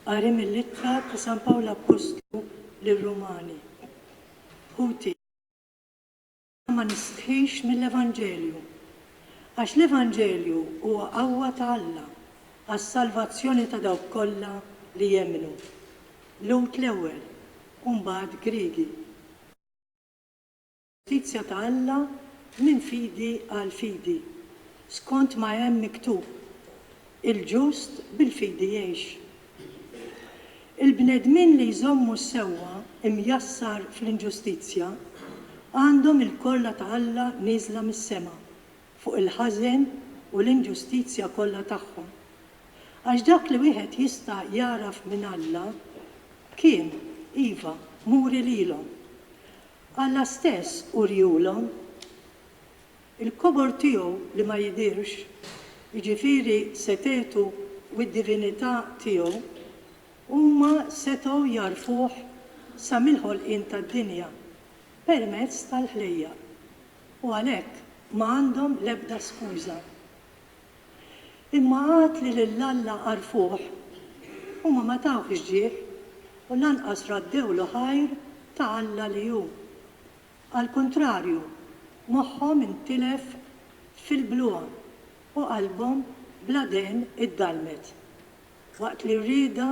Qari mill-Ittra ta' San Pawl Appostlu lir-Rumani. Ħuti, ma nistħix mill-Evanġelju, għax l-Evanġelju huwa qawwa ta' Alla għas-salvazzjoni ta' dawk kollha li jemmnu, Lhud l-ewwel u mbagħad Griegi. Ġustizzja ta' Alla minn fidi għal fidi, skont ma hemm miktub, Il-ġust bil-fidi jgħix. Il-bnedmin li jżommu s-sewwa mjassar fl-inġustizzja għandhom il-korla ta' Alla nieżla mis-sema fuq il-ħażen u l-inġustizzja kollha tagħhom. Għax dak li wieħed jista' jagħraf minn Alla kien, iva, muri lilhom. Alla stess uriehulhom. Il-kobor tiegħu li ma jidhirx, jiġifieri setgħetu u d-divinità tiegħu, huma setgħu jagħrfuh sa mill-ħolqien tad-dinja permezz tal-ħlejjaq, u għalhekk ma għandhom l-ebda skuża. Imma għad li lil Alla għarfuh, huma ma tawhx ġieħ u lanqas raddewlu ħajr ta' Alla li hu. Għall-kuntrarju, moħħhom intilef fil-bluha u qalbhom bla dehen iddallmet, waqt li r-rieda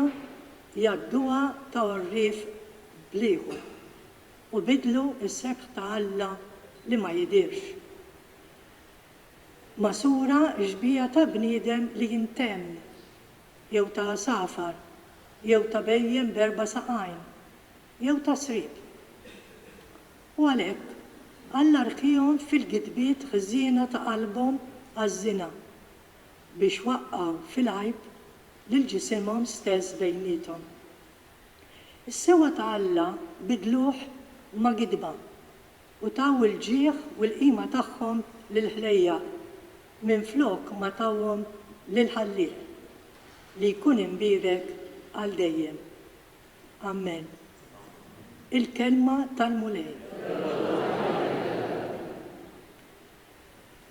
jgħadduha ta' għorrief bl-ieħor, u biddlu s-sebħ ta' Alla li ma jidhirx. Ma' sura xbieha ta' bniedem li jintemm, jew ta' għasafar, jew ta' bhejjem b'erba' saqajn, jew ta' sriep. U għalhekk, Alla rħiehom fil-gidbiet ħżiena ta' qalbhom għaż-żina, biex waqqgħu fil-għajb lil ġisimhom stess bejniethom. Is-sewwa ta' Alla bidluh ma' gidba, u taw il-ġieħ u l-qima tagħhom lill-ħlejjaq minflok ma tawhom lill-Ħallieq, li jkun imbierek għal dejjem. Ammen. Il-Kelma tal-Mulej.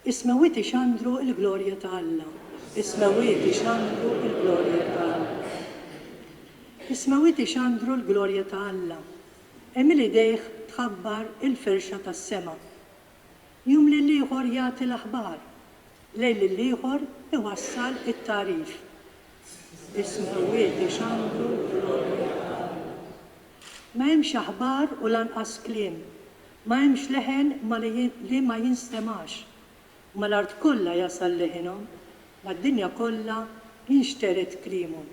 Is-smewwiet ixandru l-glorja ta' Alla. Is-smewwiet ixandru l-glorja ta' Alla. Is-smewwiet ixandru l-glorja ta' Alla. Għemil idejh tħabbar il-firxa tas-sema. Jum lil ieħor jagħti l-aħbar, lejl lil ieħor iwassal it-tagħrif. Is-smewwiet ixandru l-glorja ta' Alla. Ma hemmx aħbar u lanqas kliem, ma hemmx leħen ma li ma jinstemax. Mal-art kollha jasal leħinhom, mad-dinja kollha jinxtered kliemhom.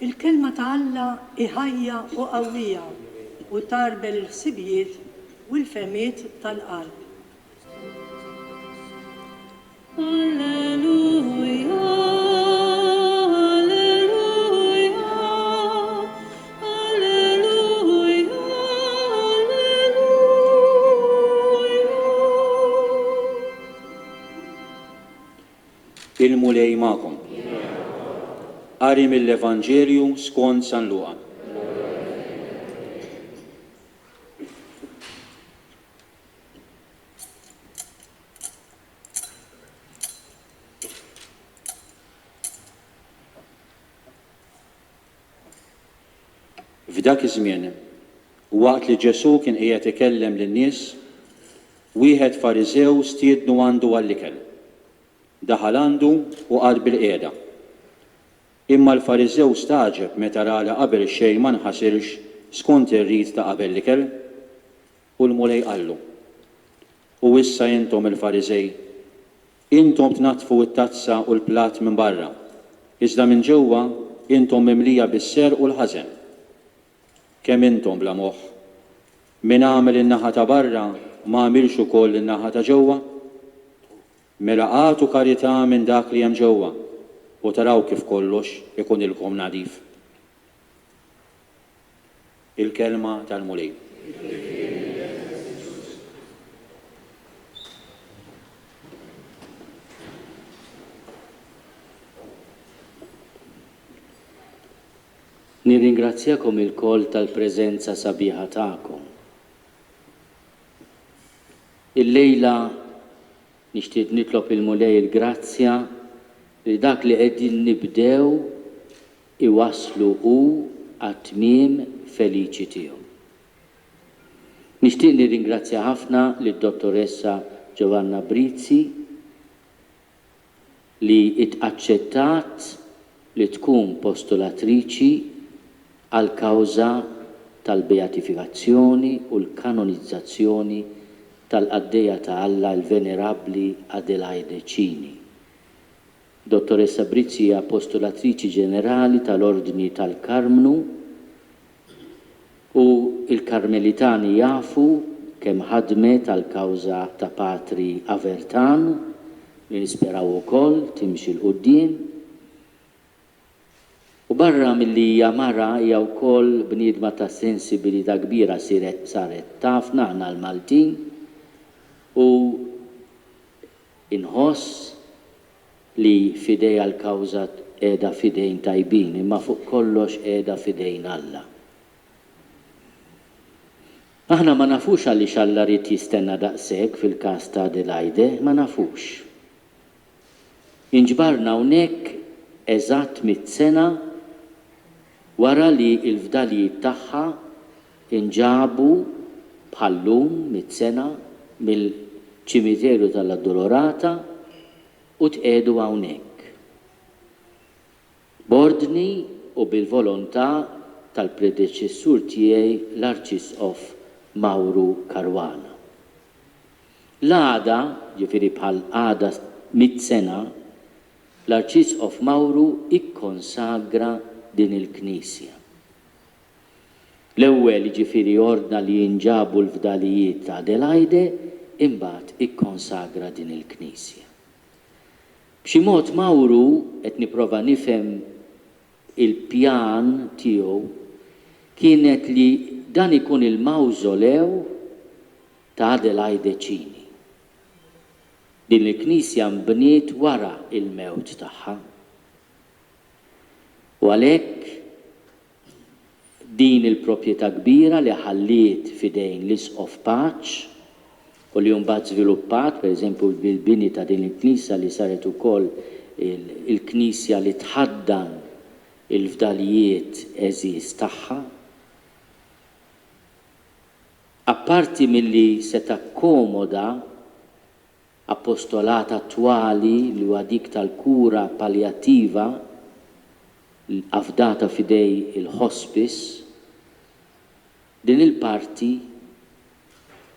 Il-Kelma ta' Alla hi ħajja u qawwija u tgħarbel il-ħsibijiet u l-fehmiet tal-qalb. Il-Mulej magħkom. Qari mill-Evanġelju skont San Luqa. F'dak iż-żmien, waqt li Ġesù kien qiegħed ikellem lin-nies, wieħed Fariżew stiednu għandu għall-ikel. Daħal għandu u qagħad bilqiegħda. Imma l-Fariżew stagħġeb meta ra li qabel xejn ma nħasilx skont ir-rit ta' qabel l-ikel. U l-Mulej qallu, U issa intom il-Fariżej, intom tnaddfu t-tazza u l-platt minn barra, iżda minn ġewwa intom mimlija bis-serq u l-ħażen. Kemm intom bla moħħ! Min għamel in-naħa ta' barra ma għamilx ukoll in-naħa ta' ġewwa? Mela agħtu karità minn dak li hemm ġewwa, u taraw kif kollox ikunilkom nadif. Il-Kelma tal-Mulej. Nirringrazzjakom ilkoll tal-preżenza sabiħa tagħkom. Illejla nixtieq nitlob il-Mulej il-grazzja li dak li qegħdin nibdew iwasslu hu għat-tmiem feliċi tiegħu. Nixtieq nirringrazzja ħafna lid-Dottoressa Giovanna Brizzi li aċċettat li tkun postulatriċi għall-kawża tal-beatifikazzjoni u l-kanonizzazzjoni tal-qaddejja ta' Alla l-Venerabbli Adelaide Cini. Dottoressa Brizzi hija postulatriċi ġenerali tal-Ordni tal-Karmnu u l-Karmelitani jafu kemm ħadmet għall-kawża ta' Patri Avertan li nisperaw ukoll timxi 'l quddiem. U barra milli hija mara hija wkoll bniedma ta' sensibilità kbira siret saret tafna aħna l-Maltin u inħoss li f'idejha l-kawża qiegħda f'idejn tajbin imma fuq kollox qiegħda f'idejn Alla. Aħna ma nafux għaliex Alla ried jistenna daqshekk fil-każ ta' Adelaide, ma nafux. Inġbarna hawnhekk eżatt mitt sena wara li l-fdalijiet tagħha nġabu bħal-lum mitt sena mill-ċimiterju tal-Addolorata u tqiegħdu hawnhekk. B'ordni u bil-volontà tal-predeċessur tiegħi l-Arċisqof Mauru Caruana. L-għada, ġifieri bħal għada mitt sena, l-Arċisqof Mauru ikkonsagra din il-knisja. L-ewwel, jiġifieri ordna li jinġabu l-fdalijiet ta' Adelaide, imbagħad ikkonsagra din il-knisja. B'xi mod Mauru, qed nipprova nifhem il-pjan tiegħu, kienet li dan ikun il-mawżolew ta' Adelaide Cini. Din il-knisja nbniet wara l-mewt tagħha. U għalhekk din il-proprjetà kbira li ħalliet f'idejn l-Isqof Paċ u li mbagħad żviluppat, pereżempju bil-bini ta' din il-knisja li saret ukoll il-knisja li tħaddan il-fdalijiet għeżież tagħha. Apparti milli se takkomoda Apostolat attwali li huwa dik tal-kura palljattiva afdata f'idej il-Hospice, din il-parti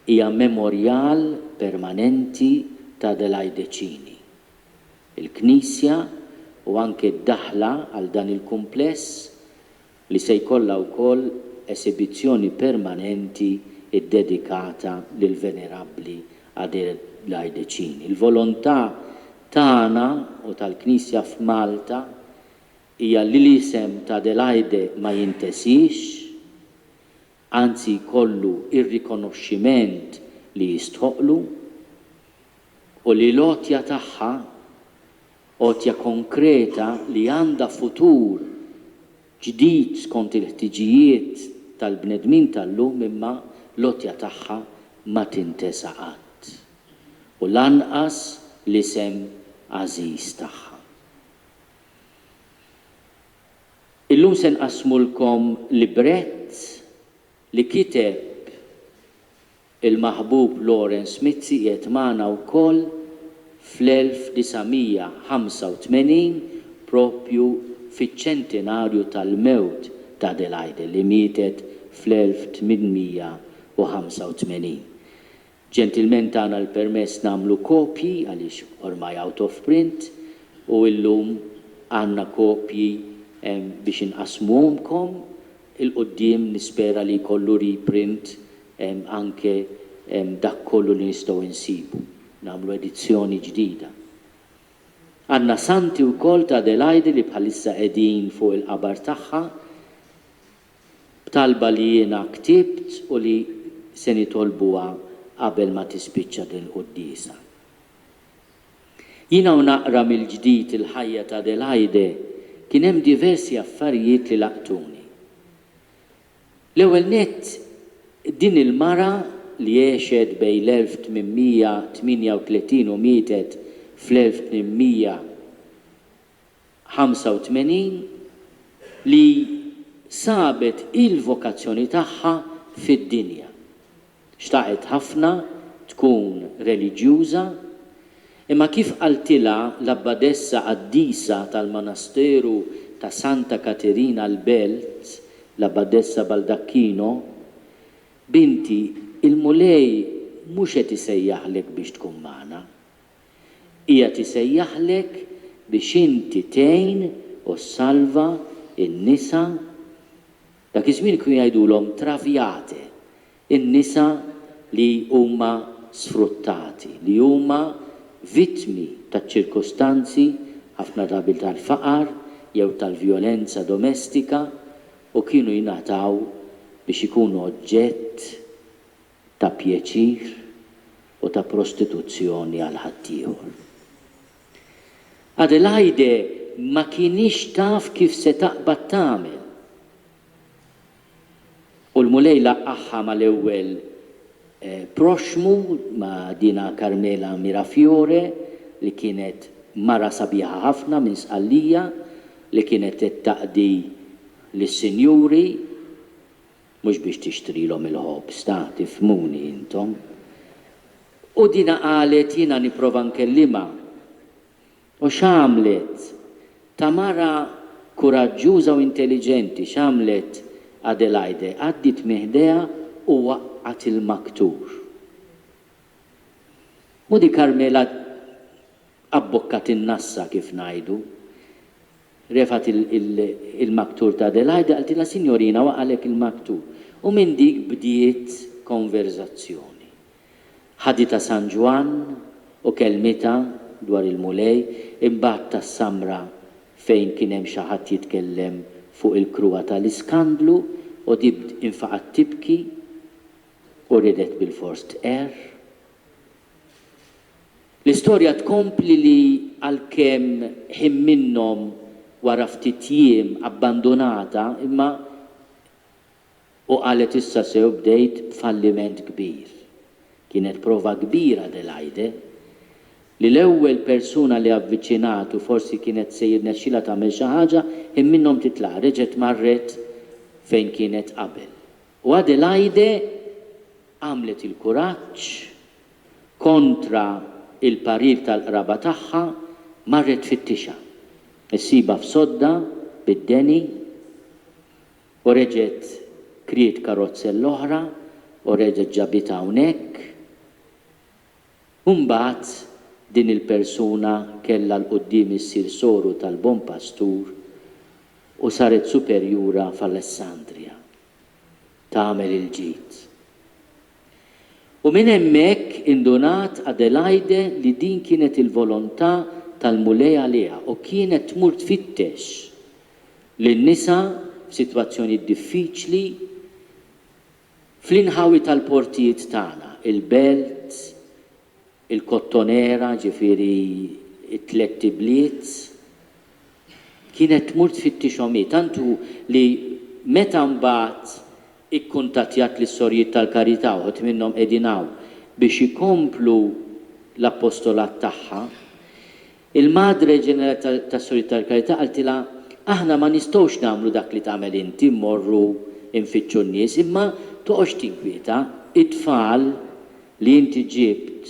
hija memorjal permanenti ta' Adelaide Cini. Il-knisja u anke d-daħla għal dan il-kumpless li se jkollha wkoll esebizzjoni permanenti ddedikata lill-Venerabbli Adelaide Cini. Il-volontà tagħna u tal-Knisja f'Malta hija li l-isem ta' Adelaide ma jintesiex, anzi jkollu r-rikonoxximent li jistħoqqlu u li l-għotja tagħha, għotja konkreta li għandha futur ġdid skont il-ħtiġijiet tal-bnedmin tal-lum imma l-għotja tagħha ma tintesa qatt u lanqas l-isem għażiż tagħha. Illum se nqassmulkom librett li kiteb Il-maħbub Lawrence Mizzi qiegħed magħna wkoll fl-1985 proprju fiċ-ċentinarju tal-mewt ta' Adelaide li mietet fl-1885. Ġentilment tana l-permess nagħmlu kopji għaliex ormai out of print u illum għandna kopji biex inqassmuhomkom. 'Il quddiem nispera li jkollu reprint anke dak kollu li nistgħu nsibu, nagħmlu edizzjoni ġdida. Għandna santi wkoll ta' Adelaide li bħalissa qegħdin fuq il-qabar tagħha, b'talba li jiena ktibt u li se nitolbuha qabel ma tispiċċa din il-quddiesa. Jiena u naqra mill-ġdid il-ħajja ta' Adelaide kien hemm diversi affarijiet li laqtuni. L-ewwel nett din il-mara li għexet bejn l-1838 u mietet fl-1885 li sabet il-vokazzjoni tagħha fid-dinja. Xtaqet ħafna tkun reliġjuża, imma kif qaltilha l-abbadessa qaddisa tal-monasteru ta' Santa Katerina l-Belt, l-Abbadessa Baldacchino, Binti, il-Mulej mhux qed isejjaħlek biex tkun magħna. Qiegħed isejjaħlek biex inti tgħin u ssalva n-nisa Dak iż-żmien kienu jgħidulhom traviate, in-nisa li huma sfruttati, li huma vittmi taċ-ċirkustanzi, ħafna drabi tal-faqar jew tal-vjolenza domestika u kienu jingħataw biex ikunu oġġett ta' pjaċir u ta' prostituzzjoni għal ħaddieħor. Adelaide ma kinitx taf kif se taqbad tagħmel. U l-Mulej laqqagħha mal-ewwel proxxmu, ma' dina Carmela Mirafiore, li kienet mara sabiħa ħafna minn Sqallija, li kienet qed taqdi lis-sinjuri, mhux biex tixtrilhom il-ħobż, ta, tifhmuni intom. U dina qalet jiena nipprova nkellimha. U x'għamlet? Ta' mara kuraġġuża u intelliġenti, x'għamlet Adelaide? Għaddiet minn ħdejha u waqqgħet il-maktur. U di Carmela abbokkat in-nassa kif ngħidu. Refgħet il-maktur ta' Adelaide, qaltilha, Sinjorina, waqgħalek il-maktur. U minn dik bdiet konverżazzjoni. Ħaditha San Ġwann u kellmitha dwar il-Mulej, imbagħad tas-samra fejn kien hemm xi ħadd jitkellem fuq il-kruha ta' l-iskandlu u di infaqgħet tibki u riedet bilfors tqerr. L-istorja tkompli li għalkemm ħin minnhom wara ftit jiem abbandunatha imma u qalet issa sew bdejt b'falliment kbir. Kienet prova kbira Adelaide li l-ewwel persuna li avviċinat u forsi kienet se jirnexxilha tagħmel xi ħaġa ħin minnhom titlaqha reġgħet marret fejn kienet qabel. U Adelaide għamlet il-kuraġġ kontra l-parir tal-qraba tagħha, marret tfittixha. Issibha f'sodda bid-deni u reġgħet kriet karozzell oħra u reġgħet ġabitha hawnhekk. U mbagħad din il-persuna kellha 'l quddiem issir soru tal-Bon Pastur u saret superjura f'Alessandria. Tagħmel il-ġid. U minn hemmhekk indunat Adelaide li din kienet il-volontà tal-Mulej għaliha u kienet tmur tfittex lin-nisa f'sitwazzjonijiet diffiċli fl-inħawi tal-portijiet tagħna, il-Belt, il-Kottonera, ġifieri t-tlett ibliet. Kienet tmur tfittixhom hi, tant hu li meta mbagħad ikkuntattjat lis-Sorijiet tal-Karità, uħud minnhom qegħdin hawn, biex ikomplu l-appostolat tagħha, il-Madre Ġenerali tas-Sorijiet tal-Karità qaltilha, Aħna ma nistgħux nagħmlu dak li tagħmel inti, mmorru nfittxu n-nies, imma toqgħodx tinkwieta, it-tfal li inti ġibt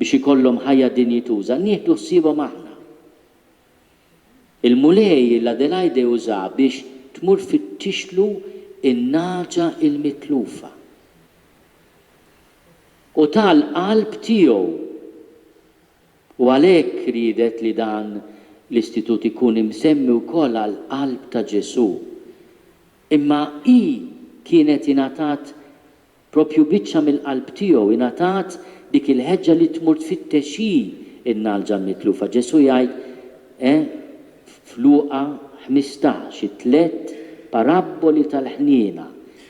biex ikollhom ħajja dinjituża, nieħdu ħsiebhom aħna. Il-Mulej 'l Adelaide użaha biex tmur tfittixlu n-nagħġa l-mitlufa. U ta l-qalb tiegħu. U għalhekk riedet li dan l-istitut ikun imsemmi wkoll għall-qalb ta' Ġesù. Imma hi kienet ingħatat Proprju biċċa mill-qalb tiegħu ingħatat dik il-ħeġġa li tmur tfittex hi n-nagħlġa l-mitlufa. Ġesù jgħid, eh, f'Luqa 15, it-tlett parabboli tal-ħniena,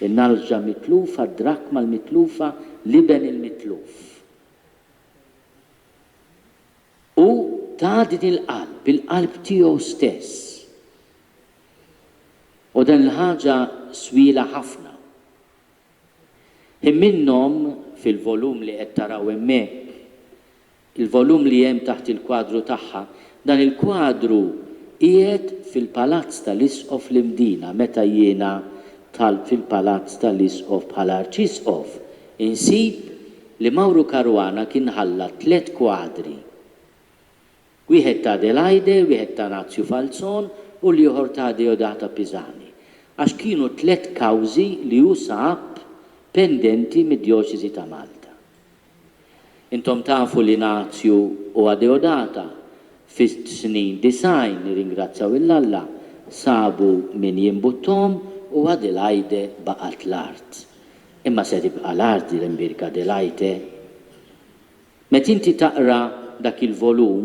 in-nagħlġa mitlufa, d-drakma l-mitlufa, l-iben il-mitluf. U ta din il-qalb, il-qalb tiegħu stess. U dan il-ħaġa swielha ħafna. Ħin minnhom, fil-volum li qed taraw hemmhekk, il-volum li hemm taħt il-kwadru tagħha, dan il-kwadru qiegħed fil-Palazz tal-Isqof l-Imdina, meta jiena dħalt fil-Palazz tal-Isqof bħala Arċisqof, insib li Mauro Caruana kien ħalla tlett kwadri. Wieħed ta' Adelaide, wieħed ta' Nazju Falzon u l-ieħor ta' Adeodata Pisani, għax kienu tlett kawżi li hu sab pendenti mid-Djoċesi ta' Malta. Intom tafu li Nazju u Adeodata fis-snin 90, nirringrazzjaw 'il Alla, sabu min jimbutthom u Adelaide baqgħet l-art. Imma se tibqa' l-art din l-imbierka Adelaide? Meta inti taqra dak il-volum,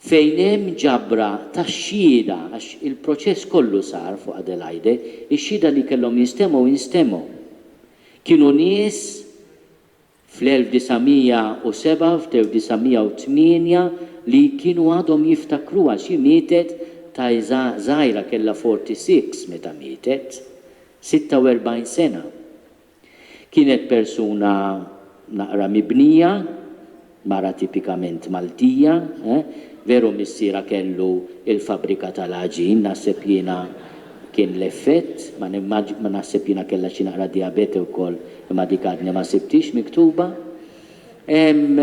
fejn hemm ġabra ta' xhieda, għax il-proċess kollu sar fuq Adelaide, ix-xhieda li kellhom jinstemgħu instemgħu. Kienu nies fl-1907, fl-1908 li kienu għadhom jiftakruha għax hi mietet ta' età żgħira, kellha 46 meta mietet, 46 sena. Kienet persuna naqra mibnija, mara tipikament Maltija, eh, veru missierha kellu l-fabbrika tal-għaġin, naħseb jiena kien l-effett, ma nimmaġ, ma naħseb jiena kellha xi naqra dijabete wkoll imma dik għadni ma sibthiex miktuba. Ehm,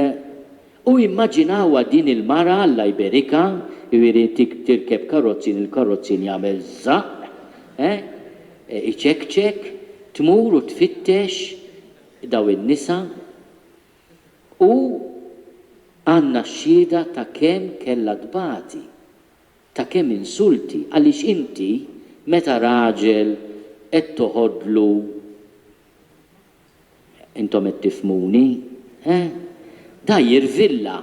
u immaġinawha din il-mara, Alla jberikha, jiġifieri tirkeb karozzin, il-karozzin jagħmel żaqq, eh, iċekċek, tmur u tfittex dawn in-nisa u għandna x-xhieda ta' kemm kellha tbati, ta' kemm insulti, għaliex inti meta raġel qed toħodlu, intom qed tifhmuni, eh? Da jirvilla.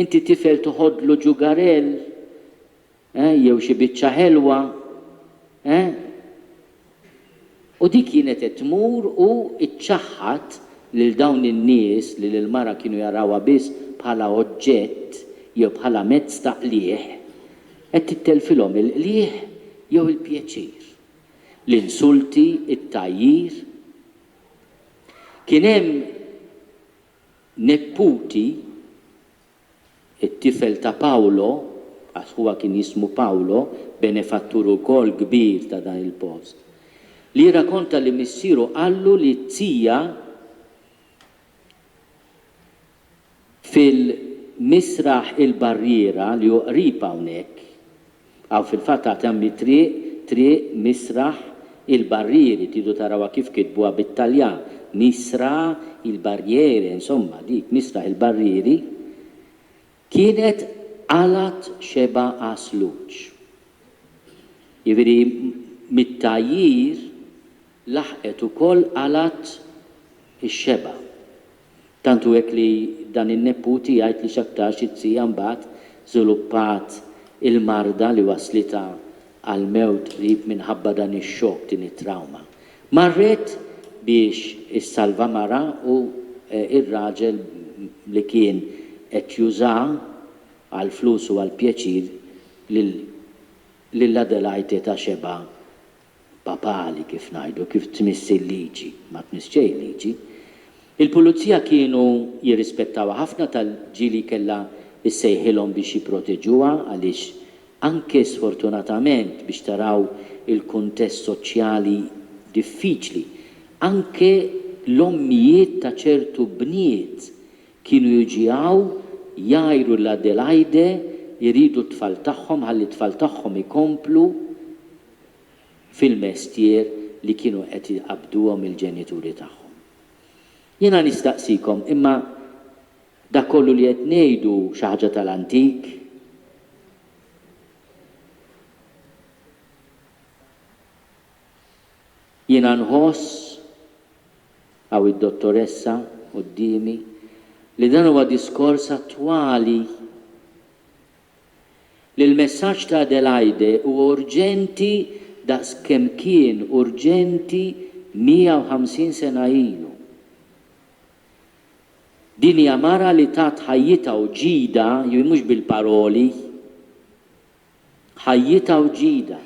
Inti tifel toħodlu ġugarell, Eh, jew xi biċċa ħelwa, eh? U dik kienet qed tmur u ċċaħħad lil dawn in-nies li lill-mara kienu jarawha biss bħala oġġett jew bħala mezz ta' qligħ, qed tittelfilhom il-qligħ jew il-pjaċir. L-insulti, it-tgħajjir. Kien hemm neputi It-tifel ta' Paolo, għax huwa kien jismu Paolo, benefattur ukoll kbir ta' dan il-post, li jirrakonta li missieru qallu li t-zija fil-Misraħ il-Barriera li hu qrib hawnhekk, Hawn fil-fatt għad hemm it-triq, Triq Misraħ il-Barrieri, tridu tarawha kif kitbuha bit-Taljan, Misra il Barriere, insomma dik Misraħ il-Barrieri, kienet qalgħet xebgħa għasluġ. Jiġifieri mit-tgħajjir laħqet ukoll qalgħet ix-xebgħa. Tant hu hekk li dan in-neputi jgħid li x'aktarx it-tija mbagħad żviluppat il-marda li wasslitha għall-mewt qrib minħabba dan ix-xokk, din it-trawma. Marret biex issalva mara u r-raġel li kien qed jużaha għall-flus u għall-pjaċir lil lil Adelaide ta xebgħa papali kif ngħidu, kif tmiss il-liġi, ma tmiss xejn il-liġi. Il-pulizija kienu jirrispettawha ħafna tal ġieli kellha ssejħilhom biex jipproteġuha għaliex anke sfortunatament biex taraw il-kuntest soċjali diffiċli, anke l-ommijiet ta' ċertu bniet kienu jiġi hawn jgħajru 'l Adelaide jridu t-tfal tagħhom ħalli t-tfal tagħhom ikomplu fil-mestier li kienu qed iqabbduhom il-ġenituri tagħhom. Jiena nistaqsikom, imma dak kollu li qed ngħidu xi ħaġa tal-antik? Jiena nħoss, hawn id-dottoressa quddiemi, li dan huwa diskors attwali. Li l-messaġġ ta' Adelaide huwa urġenti daqs kemm kien urġenti 150 sena ilu. Din hija mara li tat ħajjitha u ġidha, jiġifieri mhux bil-paroli, ħajjitha u ġidha.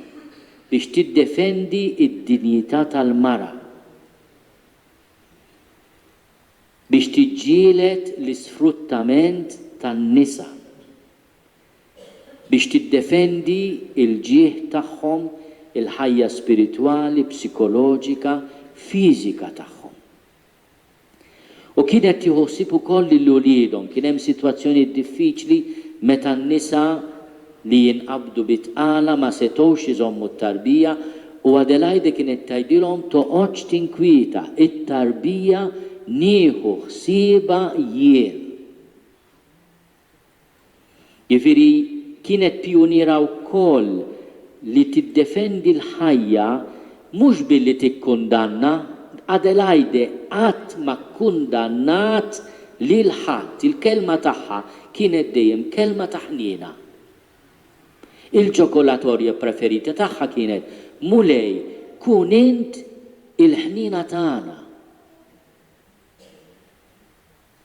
biex tiddefendi d-dinjità tal-mara, biex tiġġieled l-isfruttament tan-nisa, biex tiddefendi l-ġieħ tagħhom, il-ħajja spiritwali, psikoloġika, fiżika tagħhom. U kienet tieħu ħsieb ukoll lil uliedhom. Kien hemm sitwazzjonijiet diffiċli meta n-nisa li jinqabdu bi tqala ma setgħux iżommu t-tarbija u Adelaide kienet tgħidilhom toqgħodx tinkwieta, it-tarbija nieħu ħsiebha jien. Jiġifieri kienet pijuniera wkoll li tiddefendi l-ħajja mhux billi tikkundanna, Adelaide qatt ma kkundannat lil ħadd, il-kelma tagħha kienet dejjem kelma ta' ħniena. Il-ġokolatorja preferita tagħha kienet, Mulej, kun int il-ħniena tagħna.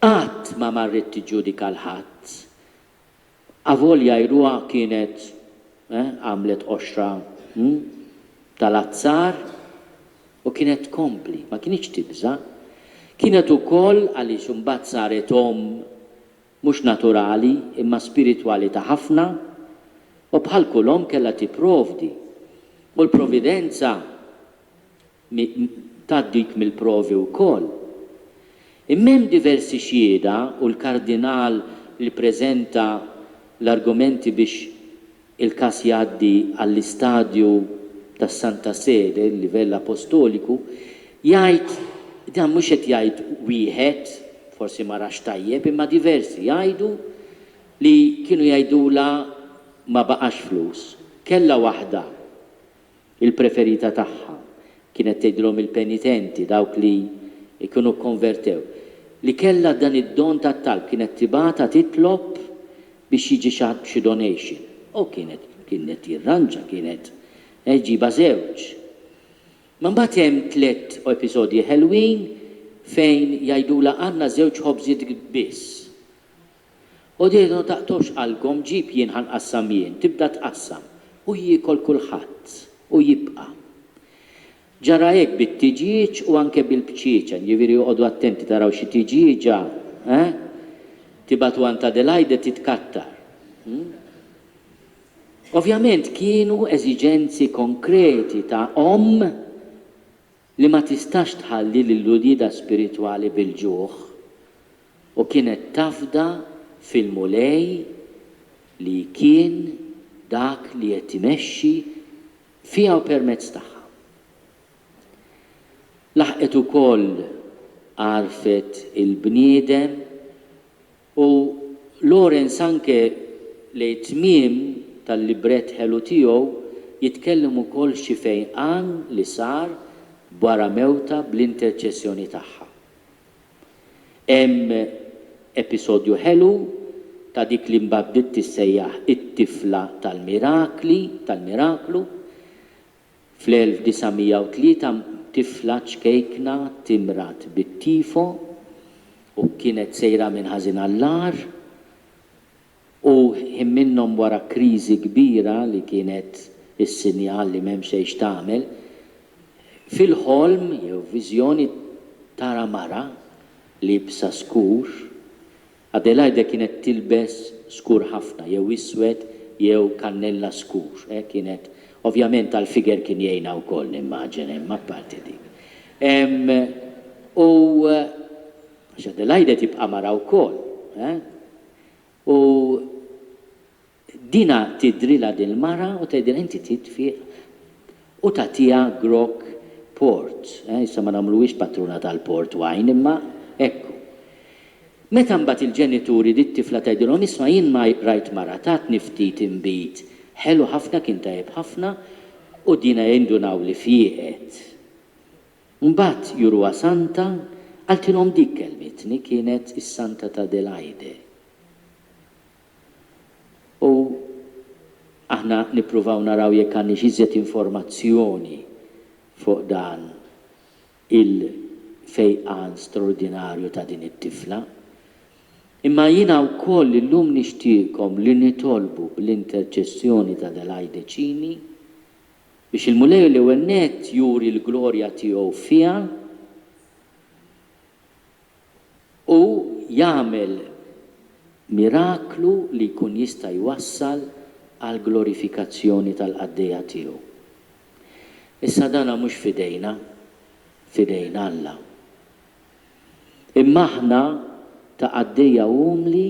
Qatt ma marret tiġġudika 'l ħadd. Avolja jruha kienet, eh, għamlet qoxra, hm, tal-azzar u kienet tkompli, ma kinitx tibża'. Kienet ukoll, għaliex imbagħad saret omm mhux naturali imma spiritwali ta' ħafna, u bħal kull omm kellha tipprovdi. U l-providenza Tgħaddik mill-provi wkoll. Imma hemm diversi xhieda u l-Kardinal li ppreżenta l-argumenti biex il-każ jgħaddi għall-istadju tas-Santa Sede, il-livell apostoliku, jgħid, dan mhux qed jgħid wieħed, forsi ma rax tajjeb, imma diversi jgħidu li kienu jgħidulha ma baqax flus. Kellha waħda Il-preferita tagħha kienet tgħidilhom il-penitenti, dawk li jkunu kkonvertew, li kellha dan id-don tat-talb, kienet tibgħatha titlob biex jiġi xi ħadd b'xi donation. U kienet kienet jirranġa, kienet ġġibha żewġ. Ma mbagħad hemm tlett episodji ħelwin fejn jgħidulha għandna żewġ ħobżiet biss. U tgħidlu taqtgħux qalbkom, ġib jien ħa nqassam jien, tibda tqassam u jiekol kulħadd u jibqa'. Ġara hekk bit-tiġieġ u anke bil-bċieċen, jiġifieri oqogħdu attenti taraw xi tiġieġa, eh? Tibgħatu għand Adelaide titkattar. Hm? Ovvjament kienu eżiġenzi konkreti ta' omm li ma tistax tħalli lil uliedha spiritwali bil-ġuħ, u kienet tafda fil-Mulej li kien dak li qed imexxi fiha u permezz tagħha. Laħqet ukoll għarfet il-bniedem U Lawrence anke lejn it-tmiem tal-librett ħelu tiegħu jitkellem ukoll xi fejqan li sar wara mewtha bl-interċessjoni tagħha. Hemm episodju ħelu ta' dik li mbagħad bdiet tissejjaħ it-tifla tal-mirakli, tal-miraklu, Fl-1903 tifla ċkejkna timrad bit-tifo u kienet sejra minn ħażin għall-agħar u ħin minnhom wara kriżi kbira li kienet is-sinjal li m'hemm xejn x'tagħmel, fil-ħolm jew viżjoni tara mara liebsa skur Adelaide kienet tilbes skur ħafna, jew iswed jew kannella skur, eh, kienet, ovvjament għall-figure kien jgħinha wkoll nimmaġina, imma apparti dik. Ehm, u għax Adelaide tibqa' mara wkoll, eh. U Dina tidhrilha dil-mara u tgħidilha inti trid tfiq u tagħtiha grokk port. Eh, issa ma nagħmluhiex patruna tal-port wine imma hekk hu. Meta mbagħad il-ġenituri dit-tifla tgħidilhom isma' jien ma rajt mara tatni ftit inbid ħelu ħafna kien tajjeb ħafna u dina jindunaw li fieqet. Mbagħad juruha santa, qaltilhom dik kellmitni kienet is-Santa t'Adelaide. U aħna nippruvaw naraw jekk għandniex iżjed informazzjoni fuq dan il-fejqan straordinarju ta' din it-tifla. Imma jiena wkoll illum nixtieqkom li nitolbu bl-interċessjoni ta' Adelaide Cini. Biex il-Mulej l-ewwel nett juri l-glorja tiegħu fiha u jagħmel miraklu li jkun jista' jwassal għall-glorifikazzjoni tal-qaddejja tiegħu. Issa dana mhux f'idejna, f'idejn Alla. Imma aħna ta' qaddejja umli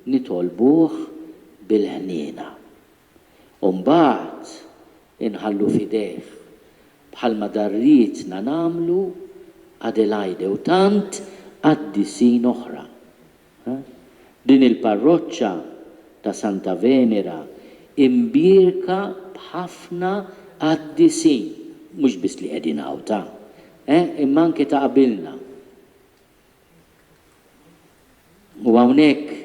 nitolbuh bil-ħniena. U mbagħad inħallu f'idejh, bħalma darrietna nagħmlu Adelaide u tant qaddisin oħra. Din il-parroċċa ta' Santa Venera imbierka b'ħafna qaddisin, mhux biss li qegħdin hawn ta', eh, imma anke ta' qabilna. U hawnhekk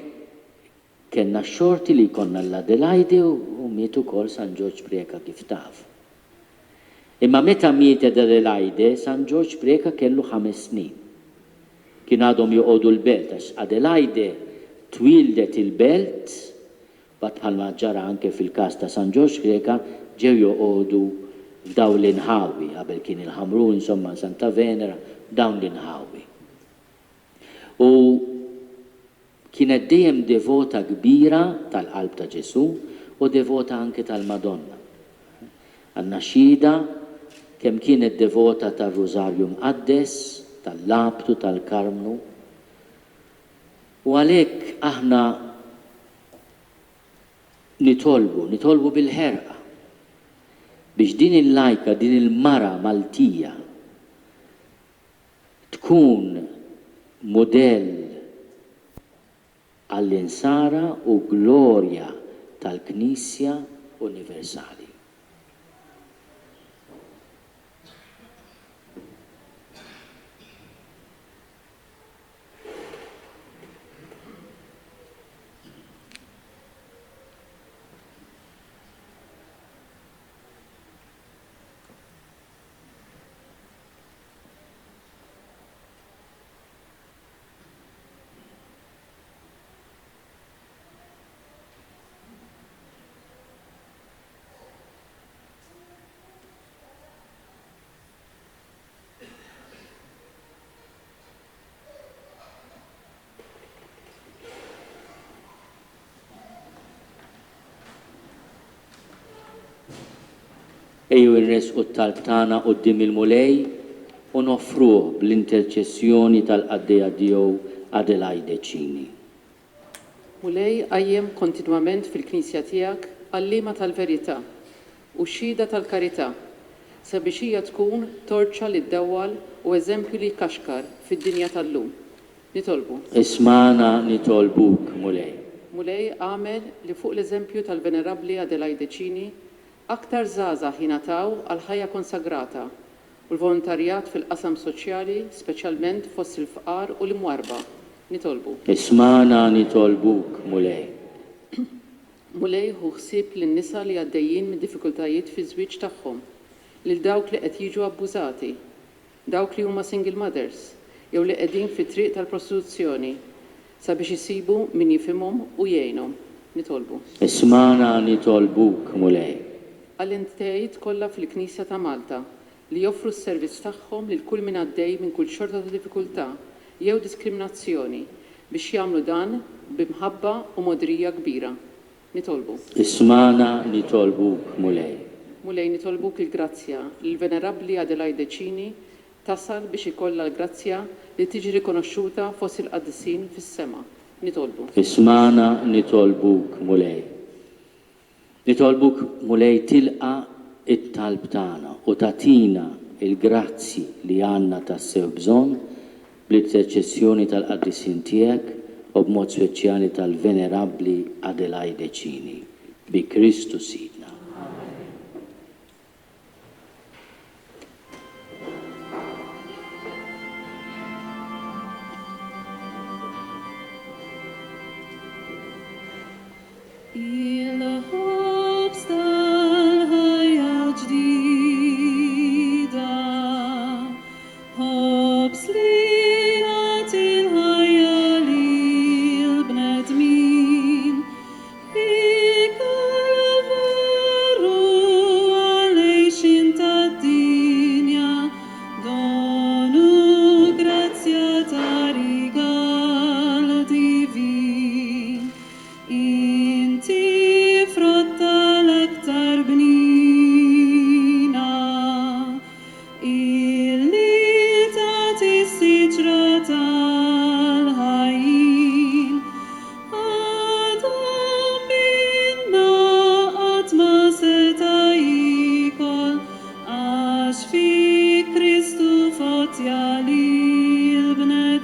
Kellna x-xorti li jkollna 'l Adelaide u miet ukoll San Ġorġ Preca kif tafu. Imma meta mietet Adelaide, San Ġorġ Preca kellu ħames snin. Kienu għadhom joqogħdu l-Belt għax Adelaide twieldet il-Belt, mbagħad bħalma ġara anke fil-każ ta' San Ġorġ Preca ġew joqogħdu f'dawn l-inħawi, qabel kien il-Ħamrun insomma Santa Venera, dawn l-inħawi. U Kienet dejjem devota kbira tal-Qalb ta' Ġesù u devota anke tal-Madonna. Għandna xhieda kemm kienet devota tar-Rużarju Mqaddes, tal-Labtu, tal-Karmnu. U għalhekk aħna nitolbu, nitolbu bil-ħerqa biex din il-lajka, din il-mara Maltija tkun mudell għall-Insara u glorja tal-Knisja universali. Ejjew inressqu t-talb tagħna quddiem il-Mulej u noffruh bl-interċessjoni tal-qaddejja tiegħu Adelaide Cini. Mulej qajjem kontinwament fil-Knisja tiegħek għalliema tal-verità u xhieda tal-karità, sabiex hija tkun torċa li ddawwal u eżempju li jkaxkar fid-dinja tal-lum. Nitolbu. Ismagħna nitolbuk, Mulej. Mulej agħmel li fuq l-eżempju tal-Venerabbli Adelaide Cini, aktar żgħażagħ jingħataw għall-ħajja konsagrata u l-volontarjat fil-qasam soċjali speċjalment fost il-fqar u l-imwarrba. Nitolbu. Ismagħna nitolbuk, Mulej. Mulej ħu ħsieb lin-nisa li għaddejjin minn diffikultajiet fiż-żwieġ tagħhom, lil dawk li qed jiġu abbużati, dawk li huma single mothers jew li qegħdin fit-triq tal-prostituzzjoni, sabiex isibu min jifhimhom u jgħinhom. Nitolbu. Ismagħna nitolbuk, Mulej. Għall-entitajiet kollha fil-Knisja ta' Malta li joffru s-servizz tagħhom lil kull min għaddej minn kull xorta ta' diffikultà jew diskriminazzjoni biex jagħmlu dan bi mħabba u mogħdrija kbira. Nitolbu. Ismagħna nitolbuk, Mulej. Mulej nitolbuk il-grazzja li l-Venerabbli Adelaide Cini tasal biex ikollha l-grazzja li tiġi rikonoxxuta fost il-qaddisin fis-sema. Nitolbu. Ismagħna nitolbuk, Mulej. Nitolbuk, Mulej, tilqa' t-talb tagħna u tagħtina l-grazzji li għandna tassew bżonn bl-interċessjoni tal-qaddisin tiegħek u b'mod speċjali tal-Venerabbli Adelaide Cini. Bi Kristu Sidna. Il-ħobż tal-ħajja ġdida, ħobż li jagħti l-ħajja lill-bnedmin, ikel veru. Kristu f'għotja lill-bnedmin.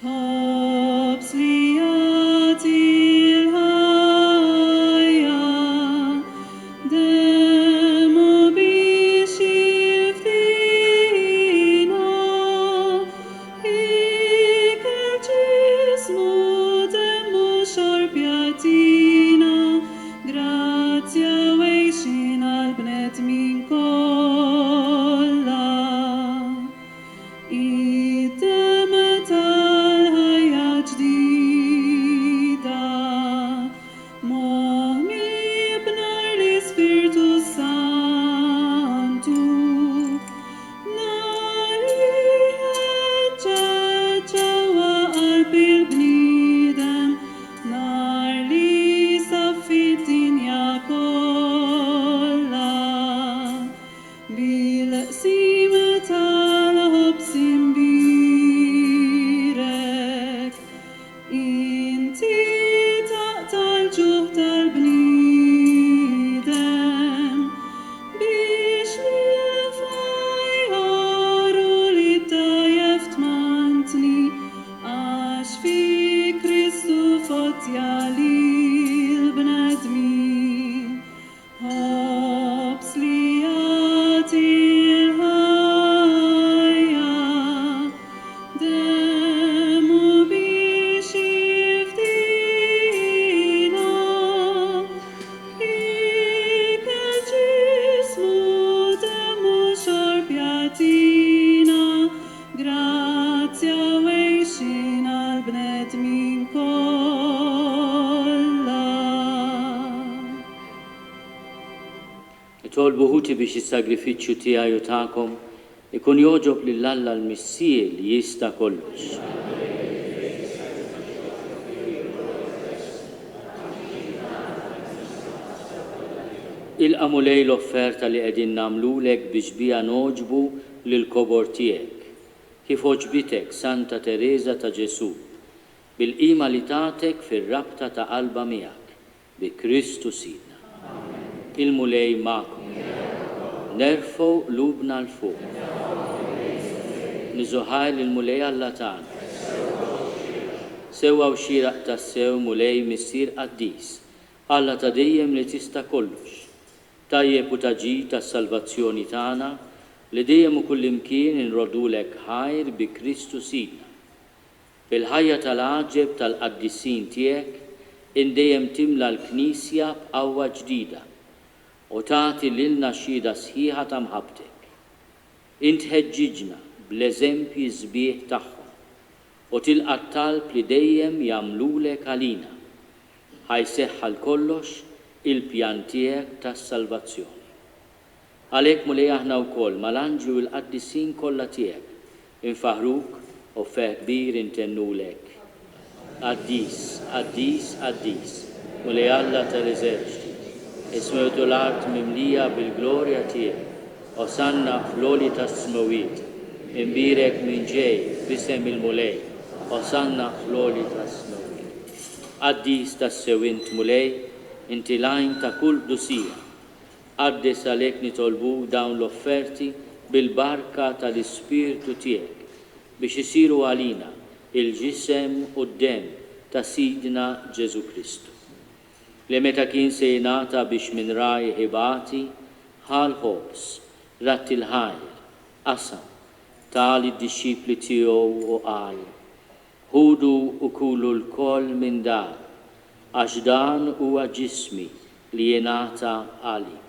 Ħobż li jagħti l-ħajja, demmu biex jifdina. Ikel ġismu, demmu, xorb jagħtina, grazzja u għixien għall-bnedmin kollha. Id-demm tal-ħajja ġdida, moħmi b'nar l-Ispirtu Santu, nar li jħeġġeġ ġewwa qalb il-bniedem, nar li jsaffi d-dinja kollha. Bil-qsim tal-ħobż imbierek, inti taqta' l-ġuħ tal-bniedem, biex lill-fqajjar u lid-dgħajjef tmantni, għax fi Kristu f'għotja lill-bnedmin. Ħobż li jagħti l-ħajja, demmu biex jifdina. Ikel ġismu, demmu, xorb jagħtina, grazzja u għixien għall-bnedmin kollha. Nitolbu ħuti biex is-sagrifiċċju tiegħi u tagħkom ikun jogħġob lil Alla l-Missier li jista' kollox. Ilqa' Mulej l-offerta li qegħdin nagħmlulek biex biha nogħġbu lill-kobor tiegħek, kif għoġbitek Santa Tereża ta' Ġesù, bil-qima li tatek fir-rabta ta' qalbha miegħek, Bi Kristu Sidna. Il-Mulej magħkom. Nerfgħu qlubna 'l fuq. Niżu ħajr lill-Mulej Alla tagħna. Sewwa u xieraq tassew, Mulej, Missier qaddis, Alla ta' dejjem li tista' kollox. Tajjeb u ta' ġid għas-salvazzjoni tagħna li dejjem u kullimkien inroddulek ħajr bi Kristu Sidna. Bil-ħajja tal-għaġeb tal-qaddisin tiegħek int dejjem timla l-Knisja b'qawwa ġdida u tagħti lilna xhieda sħiħa ta' mħabbtek. Int tħeġġiġna bl-eżempji sbieħ tagħhom u tilqa' t-talb li dejjem jagħmlulek għalina, ħa jseħħ għal kollox il-pjan tiegħek tas-salvazzjoni. Għalhekk, Mulej aħna wkoll mal-anġli u l-qaddisin kollha tiegħek infaħħruk u b'ferħ kbir intennulek, Qaddis, qaddis, qaddis, Mulej Alla tal-eżerċti, is-smewwiet u l-art mimlija bil-glorja tiegħek, Osanna fl-għoli tas-smewwiet, imbierek min ġej f'isem il-Mulej, Osanna fl-għoli tas-smewwiet. Qaddis tassew int, Mulej, inti l-għajn ta' kull qdusija, Qaddes għalhekk nitolbuk dawn l-offerti bil-barka tal-Ispirtu tiegħek, biex isiru għalina l-ġisem u d-demm ta' Sidna Ġesù Kristu, li meta kien se jingħata biex minn rajh ibati, ħa l-ħobż, radd il-ħajr, qasam, ta lid-dixxipli tiegħu u qal, Ħudu u kulu lkoll minn dan, għax dan huwa ġismi li jingħata għalikom.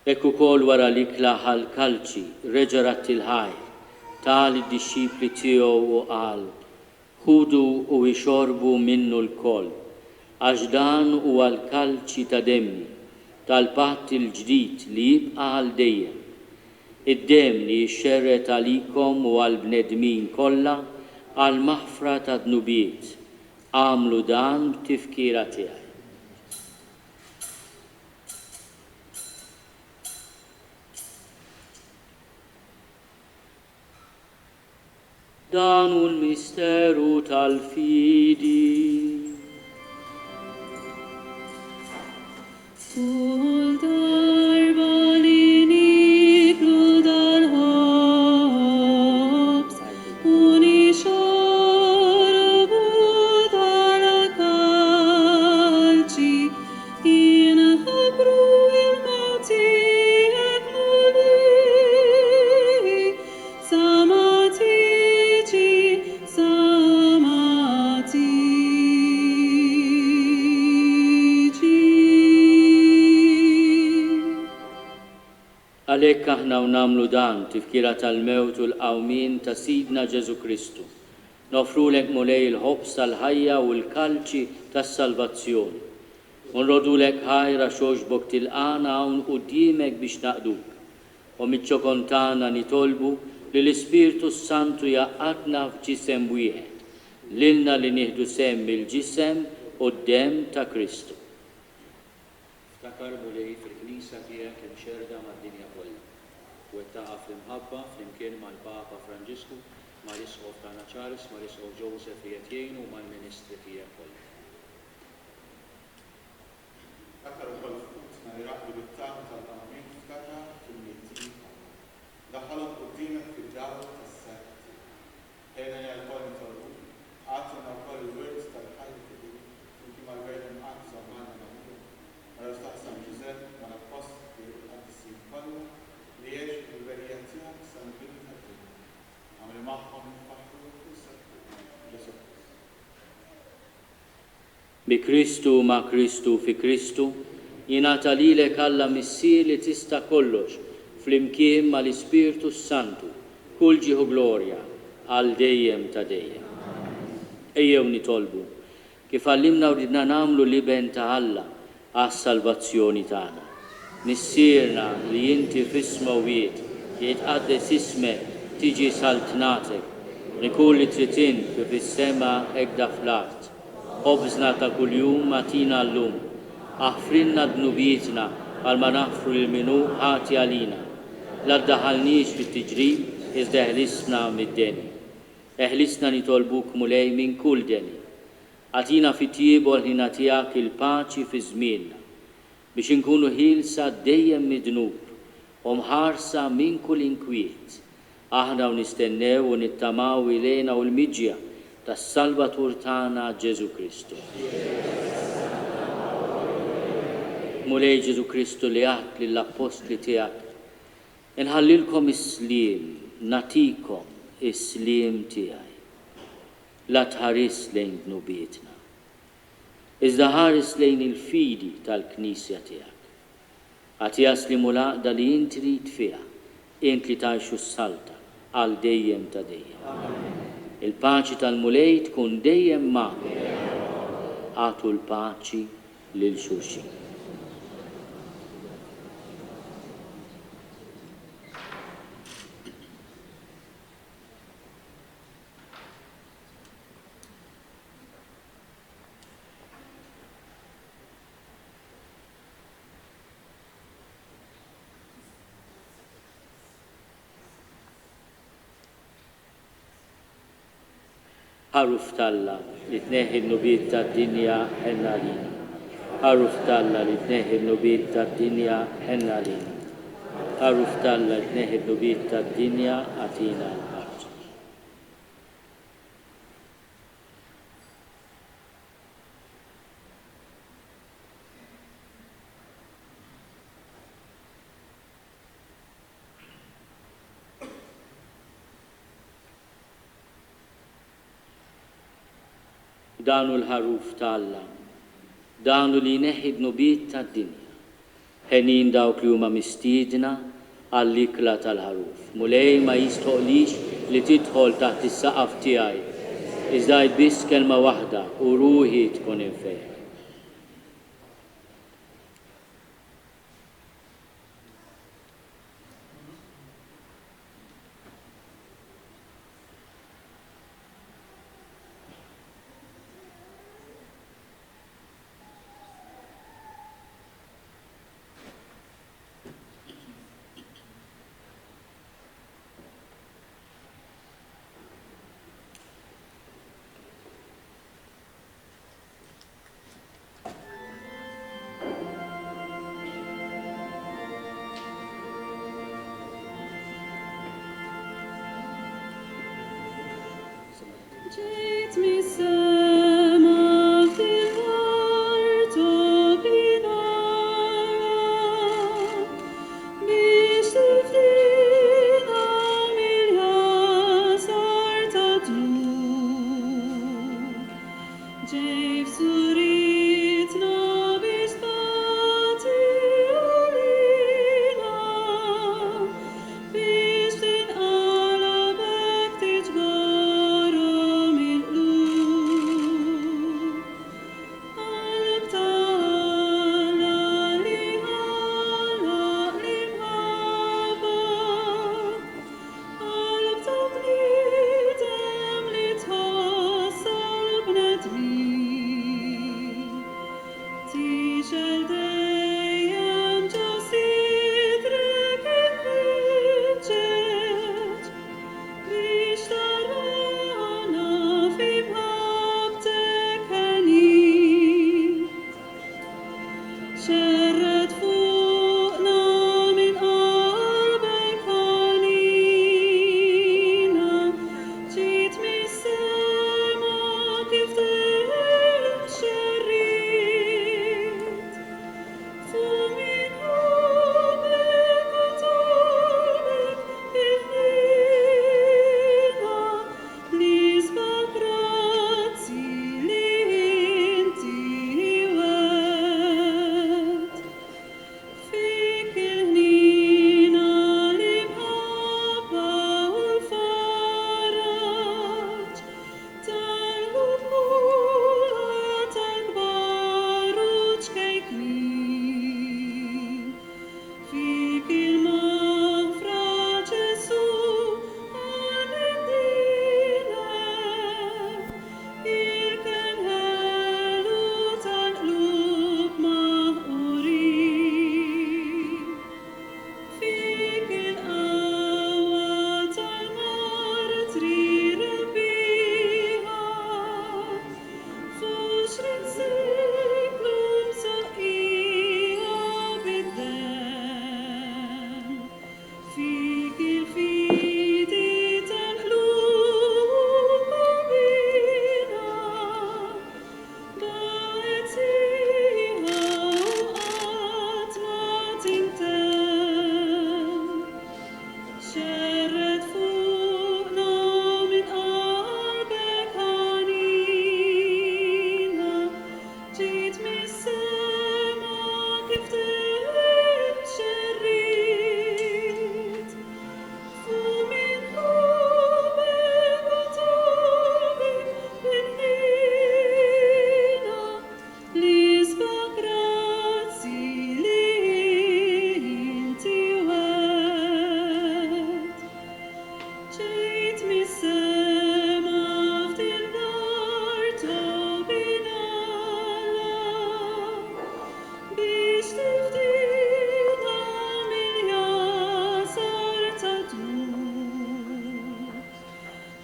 Hekk ukoll wara l-ikla ħa l-kalċi, reġa' radd il-ħajr, ta lid-dixxipli tiegħu u qal, Ħudu u ixorbu minnu lkoll, għax dan huwa l-kalċi ta' demmi, tal-patt il-ġdid li jibqa' għal dejjem. Id-demm li jixxerred għalikom u għall-bnedmin kollha għall-maħfra tad-dnubiet. Agħmlu dan b'tifkira tiegħi. Dan hu l-misteru tal-fidi. Kull darba li nieklu dal-ħobż u nixorbu dal-kalċi, inħabbru l-mewt tiegħek, Mulej, sa ma tiġi, sa ma tiġi. Għalhekk aħna u nagħmlu dan, tifkira tal-mewt u l-qawmien ta' Sidna Ġesù Kristu, noffrulek Mulej il-ħobż tal-ħajja u l-kalċi tas-salvazzjoni, u nroddulek ħajr għax għoġbok tilqagħna hawn quddiemek biex naqduk. U miċ-ċokon tagħna nitolbu li l-Ispirtu s-Santu jgħaqqadna f'ġisem wieħed, lilna li nieħdu sehem mill-ġisem u d-demm ta' Kristu. Ftakar, Mulej, fil-Knisja tiegħek imxerrda mad-dinja kollha. Wettaqha fl-imħabba flimkien mal-Papa Franġisku, mal-Isqof tagħna Charles, mal-Isqof Joseph li qed jgħinu u mal-ministri tiegħek kollha. Ftakar ukoll f'ħutna li raqdu bit-tama tal-qawmien ftakar fil-mejtin kollha. Daħħalhom quddiemek fid-dawl tas-serq tiegħek. Għinna ja lkoll nitolbuk, agħtina wkoll il-wirt tal-ħajja ta' dejjem flimkien mal-Verġni Mqaddsa Ommna Marija, mar-Raġel tagħha San Ġużepp, mal-Appostli u l-qaddisin kollha li għexu fil-ħbiberija tiegħek sal-bidu tad-dinja. Agħmel magħhom infaħħruk u nsebbħuk b'Ġesù Kristu. Bi Kristu, ma' Kristu, fi Kristu, jingħata lilek Alla Missier li tista' kollox, flimkien ma' l-Ispirtu s-Santu, kull ġieħ u glorja, għal dejjem ta' dejjem. Ejjew nitolbu, kif għallimna u ridna nagħmlu l-Iben ta' Alla għas-salvazzjoni tagħna. Missierna li inti fis-smewwiet, jitqaddes ismek, tiġi saltnatek, ikun li trid int kif fis-sema hekk fl-art. Ħobżna ta' kuljum agħtina llum. Aħfrilna dnubietna bħalma naħfru lil min hu ħati għalina. La ddaħħalniex fit-tiġrib, iżda eħlisna mid-deni. Eħlisna nitolbuk, Mulej, minn kull deni. Agħtina fit-tjieba u l-ħniena tiegħek il-paċi fi żmienna, biex inkunu ħielsa dejjem mid-dnub u mħarsa minn kull inkwiet, aħna u nistennew u nittamaw il-hena u l-miġja tas-Salvatur tagħna Ġesù Kristu. Mulej Ġesù Kristu li għedt lill-appostli tiegħek, Inħallilkom is-sliem, nagħtikom is-sliem tiegħi. La tħarisx lejn dnubietna, iżda ħares lejn il-fidi tal-Knisja tiegħek. Agħtiha s-sliem u l-għaqda li int trid fiha, int li tgħix u ssaltan għal dejjem ta' dejjem. Il-paċi tal-Mulej tkun dejjem magħkom. Agħtu l-paċi lil xulxin. Ħaruf t'Alla li tneħħi d-dnubiet tad-dinja, ħenn għalina. Ħaruf t'Alla li tneħħi d-dnubiet tad-dinja, ħenn għalina. Ħaruf t'Alla li tneħħi d-dnubiet tad-dinja, agħtina l-paċi. Dan hu l-Ħaruf ta' Alla, dan hu li jneħħi d-dnubiet tad-dinja. Henjin dawk li huma mistiedna għall-ikla tal-Ħaruf. Mulej, ma jistħoqlix li tidħol taħt is-saqaf tiegħi, iżda għid biss kelma waħda u ruħi tkun imfejqa.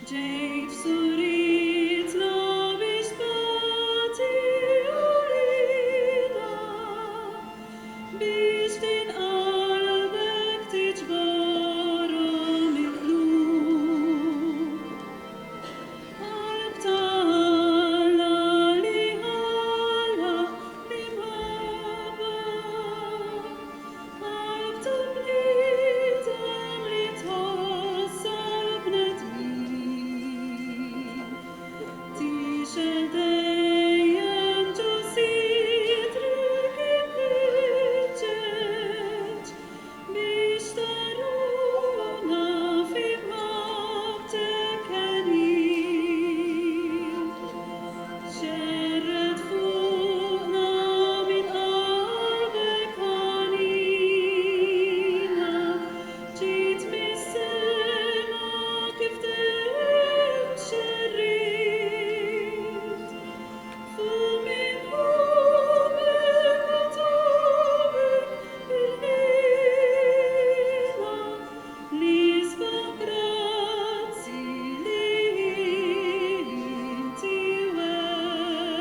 Ġejt f'suritna biex tbati għalina, biex din qalbek tiġborha mitluf. Qalb ta' Alla li ħalaq l-imħabba, qalb ta' bniedem li tħoss għall-bnedmin. Tixgħel dejjem ġo sidrek imħeġġeġ biex taruna fi mħabbtek henjin. Xerred fuqna minn qalbek ħanina, ġejt mis-sema kif dejjem xerridt. Fuq min ħobbek u tabek il-ħniena, l-isbaħ grazzi li inti wegħedt.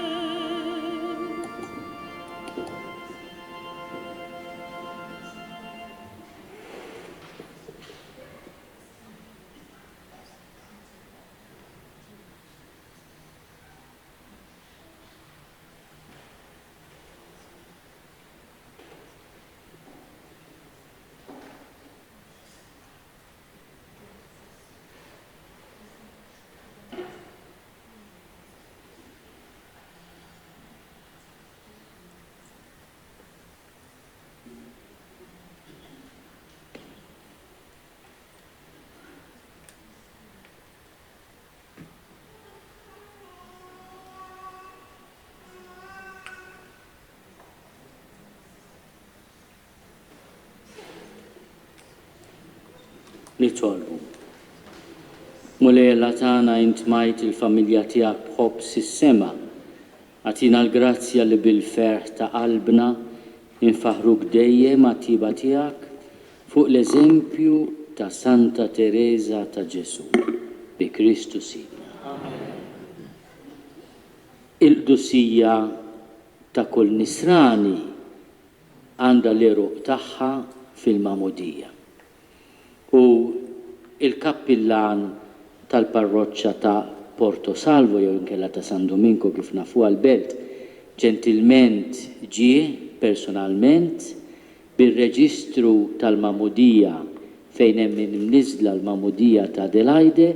Nitolbu. Mulej Alla tagħna int majt il-familja tiegħek b'ħobż is-sema. Agħtina l-grazzja li bil-ferħ ta' qalbna infaħħruk dejjem għat-tjieba tiegħek fuq l-eżempju ta' Santa Tereża ta' Ġesù. Bi Kristu Sidna. Il-qdusija ta' kull nisrani għandha l-għeruq tagħha fil-magħmudija. U l-kappillan tal-parroċċa ta' Porto Salvo jew inkella ta' San Domingo kif nafuha l-belt, ġentilment ġie personalment bir-reġistru tal-magħmudija fejn hemm imniżżla l-magħmudija ta' Adelaide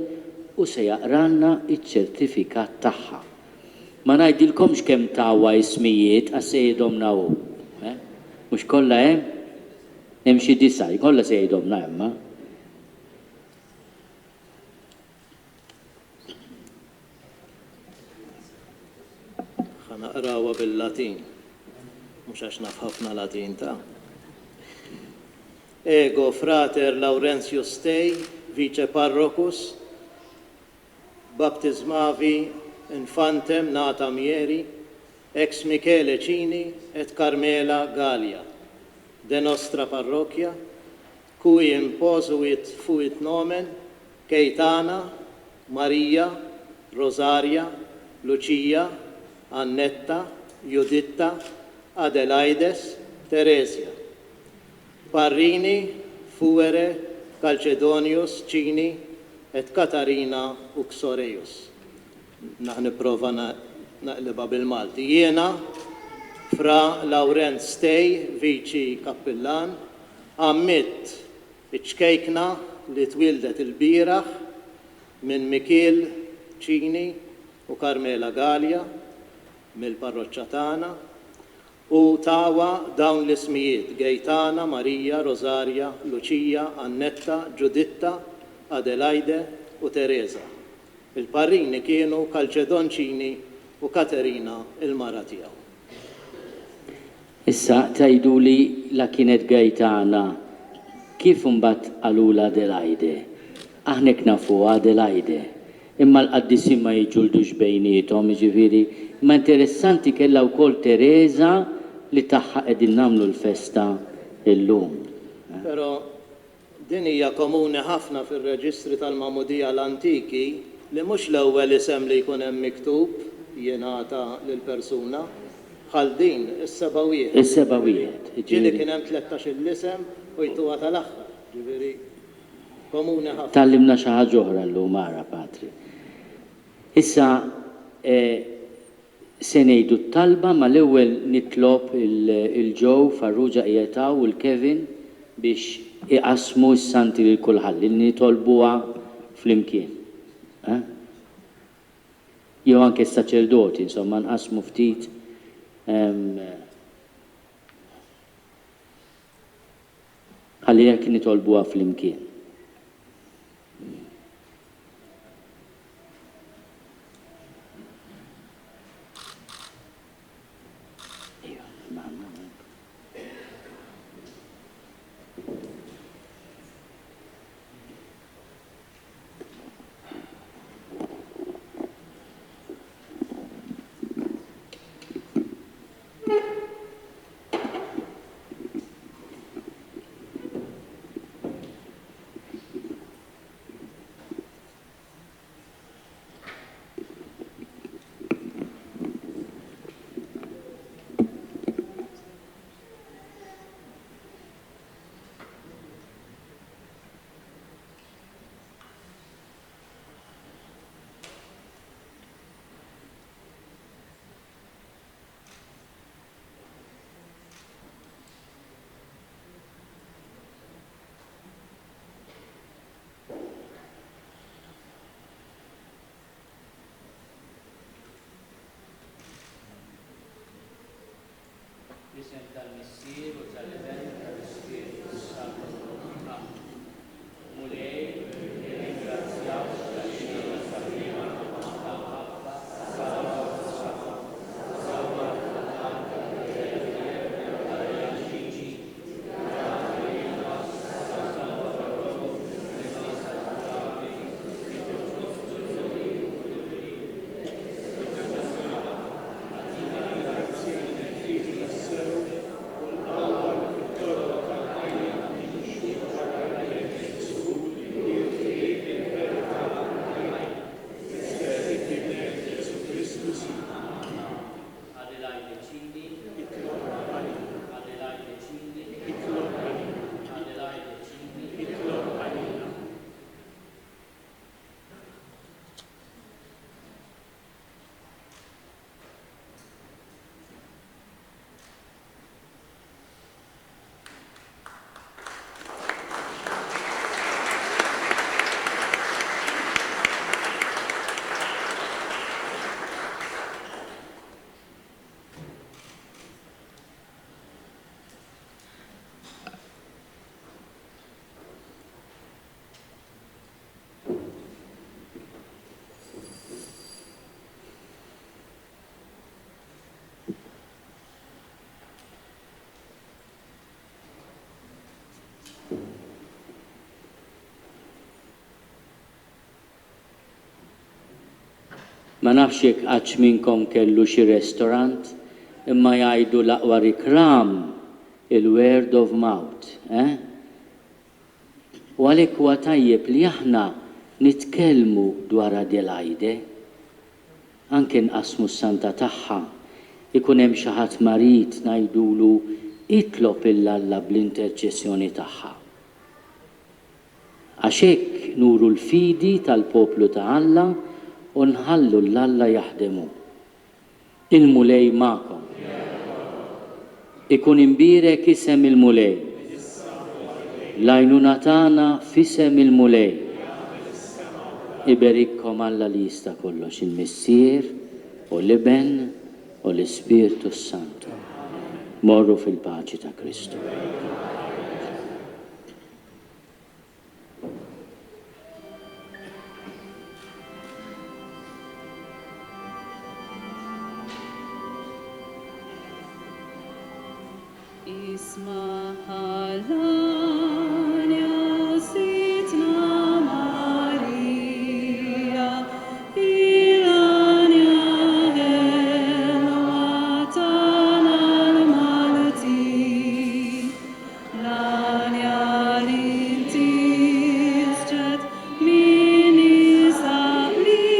u se jaqralna ċ-ċertifikat tagħha. Ma ngħidilkomx kemm tawha ismijiet għax se jgħidhomlna hu. Eh? Mhux kollha hemm? Hemm xi disgħin, kollha se jgħidhomlna imma. Ħa naqrawha bil-Latin. Mhux għax naf ħafna Latin ta'. Ego frater Laurentius Tei, vice parrocus, baptismavi infantem natam ieri, ex Michele Cini et Carmela Gallia, de nostra parroquia, cui imposuit fuit nomen Keitana, Maria, Rosaria, Lucia, Annetta, Juditta, Adelaides, Teresia. Parrini, Fuere, Calcedonius, Cini, et Katarina Uxoreius. Naħ nipprova naqlibha bil-Malti. Jiena, Fra Lawrenz Stej, Viċi Kappillan, għammidt iċ-ċkejkna li twieldet ilbieraħ minn Mikiel Cini u Carmela Galea mill-parroċċa tagħna u tawha dawn l-ismijiet, Gejtana, Marija, Rosaria, Luċija, Annetta, Ġuditta, Adelaide u Tereża. Il-parrini kienu Calcedon Cini u Katerina il-mara tiegħu. Issa tgħiduli la kienet Gaetana kif imbagħad qalulha Adelaide? Aħna hekk nafuha Adelaide. Imma l-qaddisin ma jiġġuldux bejniethom, jiġifieri, imma interessanti kellha wkoll Tereża li tagħha qegħdin nagħmlu l-festa llum. Però din hija komuni ħafna fir-reġistri tal-magħmudija l-antiki. li mhux l-ewwel isem li jkun hemm miktub jingħata lill-persuna, bħal din, is-seba' wieħed. Is-seba' wieħed, Ġieli jiġifieri. kien hemm tlettax-il isem u jtuha tal-aħħar, ġifieri komuni ħafna. Tgħallimna xi ħaġa oħra llum ara, Patri. Issa se ngħidu t-talba ma l-ewwel nitlob 'il Joe Farrugia qiegħed hawn u 'l Kevin biex iqassmu s-santi lil kulħadd li nitolbuha flimkien. Eh? Jew anke s-saċerdoti, insomma nqassmu ftit ħalli hekk nitolbuha flimkien. Fl-isem tal-Missier u tal-Iben u tal-Ispirtu s-Santu. Amen. Mulej, nirringrazzjawk tax-xhieda sabiħa tal-mħabba, tas-salva u tas-saħħa. Sawwar tal-qalb tal-fidel tiegħek Adelaide Cini, u tagħti lilna s-salva tal-ruħ lin-nies tal-Bravi, Adelaide Cini, Adelaide Cini, Adelaide Cini, Ma nafx jekk qattx minnkom kellu xi restaurant, imma jgħidu l-aqwa riklam il-word of mouth, eh? U għalhekk huwa tajjeb li aħna nitkellmu dwar Adelaide. Anke nqassmu s-santa tagħha. Ikun hemm xi ħadd marid ngħidulu itlob 'il Alla bl-interċessjoni tagħha. Għax hekk nuru l-fidi tal-poplu ta' Alla u nħallu 'l Alla jaħdem hu. Il-Mulej magħkom. Ikun imbierek isem il-Mulej. L-għajnuna tagħna f'isem il-Mulej. Iberikkom Alla li jista' kollox, il-Missier u l-Iben u l-Ispirtu s-Santu. Morru fil-paċi ta' Kristu. Isma' ħallanja Sidtna Marija, il-għanja ħelwa tagħna l-Maltin. L-għanja li ntisġet minn nisa qliel.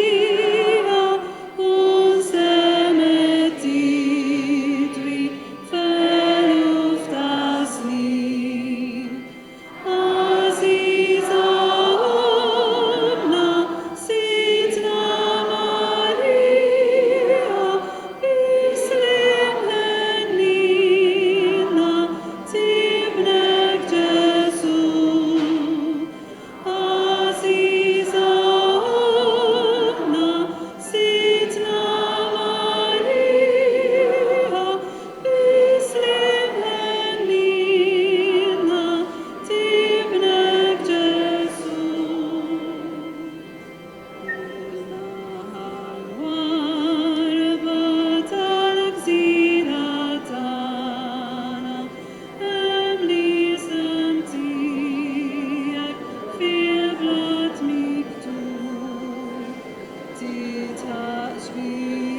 Xita kbira.